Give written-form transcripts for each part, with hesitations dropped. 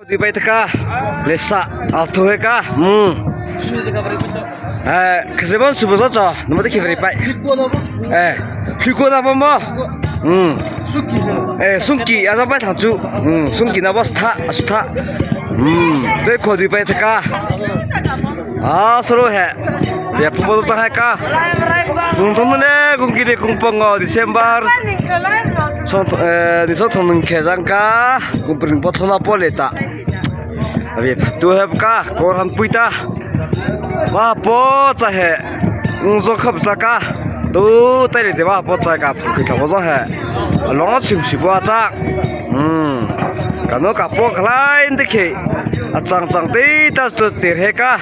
Dubai taka le sa althu he ka mu eh khasebon subo zo cho namo te khivri pai eh khiko na bo mo um eh sungki aza pai thang chu um sungki na bos tha asu tha um te kho dubai taka a soro he le phu bo chang he ka gung thong ne gung ki le gung pong ngo December song eh ni so thong nung khe jang ka gung pring po thona po le ta abi tu he ka kor han pui ta ma po cha he ung zo khap cha ka tu tai le te ma po cha ka phu khi tho zo he long chim si bo cha um kano ka po khlai te khi a chang chang te ta tu tir he ka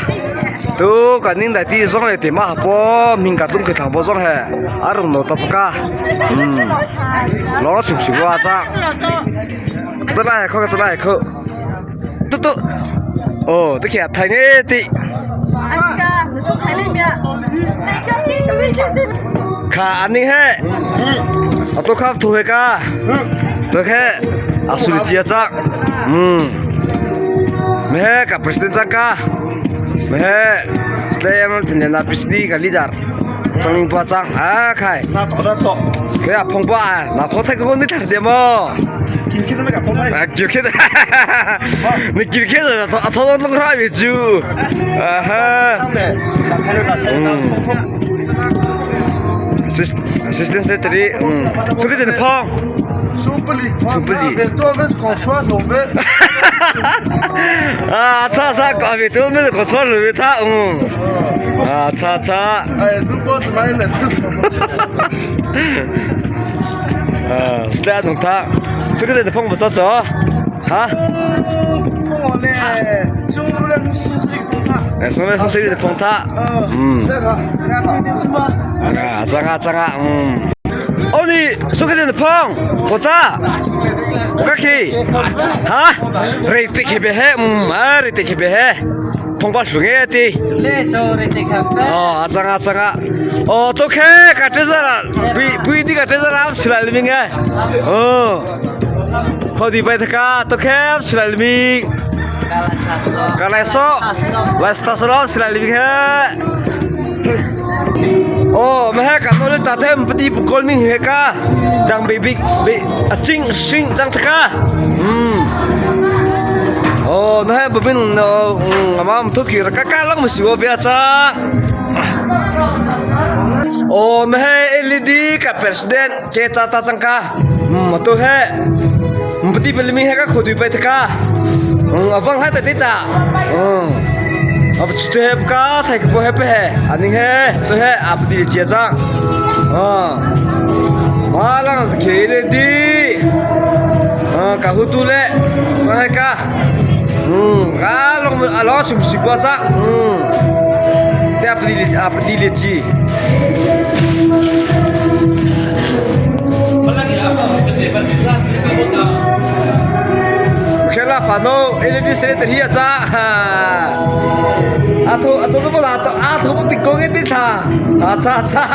tu kaning dai ti zong le te ma po ming ka tum khi thang bo zong he arung no ta ka um long chim si bo cha ka lai kho ka lai kho tu tu oh te khi thai nge ti kha aning he ato khap thu he ka to khe asuri chia chak um me ka president chang ka me slam thin na pisdi ka leader chang pa chang a khai 那倒那倒， ke a phong pa na phong thai ko ni thar de mo 今天都没敢碰他。 啊，就开的，你就开的，他他都弄啥没酒，啊哈。当的，打开了打开了打松空。 Assistant secretary, 这个真的胖。 收不离，收不离多个搞错弄的。 啊，擦擦，搞别都没得搞错了，他嗯。啊，擦擦。 哎，如果怎么来这什么？啊，是的，弄他，这个真的胖不着着，啊？碰我嘞，收不了，是这个碰他。 哎，送来送谁的碰他？嗯。 这个，看今天什么？ 啊，这个这个，嗯。哦，你说个真的胖，我咋？我可以，哈？瑞迪克别嘿，嗯，啊，瑞迪克别嘿，碰把树叶的。哦，阿张啊张啊，哦，都开，个这是了，不不一定个这是拉不出来了明哎，哦，快点摆他个，都开不出来了明。Kaleso, Lestasro, sila he. Oh, meh ka no le ta them pati pukol ni he ka. Dang baby be aching sing chang thaka. Oh, na he babin no amam thu ki ka ka lang musibo be cha. Oh, meh LED ka president ke cha ta chang ka. To he. Pati pelmi he ka khodi pai thaka. Awang hai ta te ta. अब step ka thai ko he pe he aning he to he ap di chia chang ah malang khele di ah ka hu tu le chang he ka ka long a lo sim si kwa chang te ap di ap di le chi khela fano LED sere te hi cha atho atho to bola atho atho bo tikko ge ti tha acha acha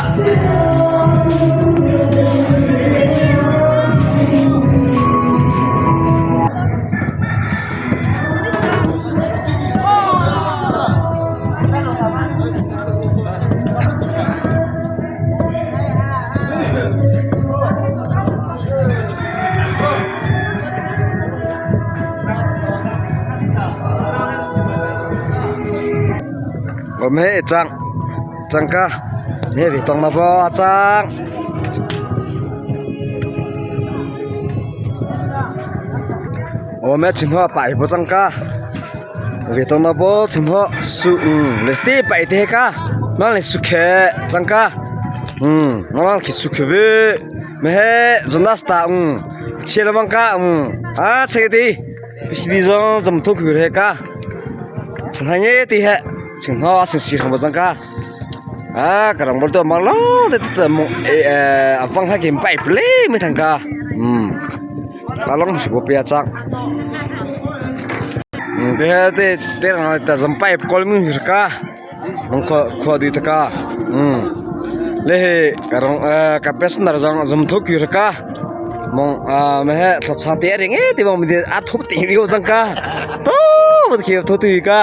我们张张哥，你别动了不，张。我们今天摆不张哥，别动了不，今天su 嗯，来得摆的个，那来su开张哥，嗯，我那去su开呗，没嘿，人那是打嗯，切了芒个嗯，啊，这个的，必须得让怎么脱苦的个，陈太爷的嘿。 ching ho sing si khang bozang ka a karang bol to mang lo te te mo e awang ha kim pai ple mi thang ka la long su bo pia chak te te te rang ta zam pai kol mi hir ka long kho kho di ta ka le he karang ka pes nar jang zam thok yu ka Mong ma he thlot te ring e ti mong mi a thup ti mi ko chang ka. To bu khi tho tu ka.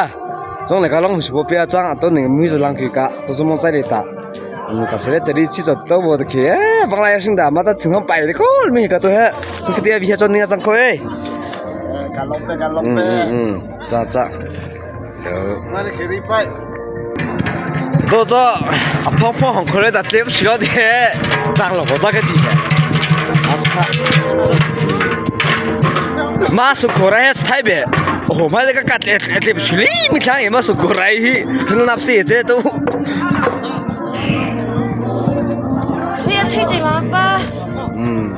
Chong le ka long su pia chang to ning mi lang ki ka to mong chai le ta. Ka se te ri chi chot to bu khi e bang lai sing da ma ta ching hom pai le ko mi ka to he. Sung khi ti bi he chon ning chang ko e. Ka long pe ka long pe. Cha cha. To to a phong phong hong khore da tlem silo de tang lo bo za ka ti he. Asta. Ma su khore he thai be. Oh ma ka kat le tlem suli mi thlang e ma su khore hi. Hnu nap si che tu. 你也推荐我吧。嗯。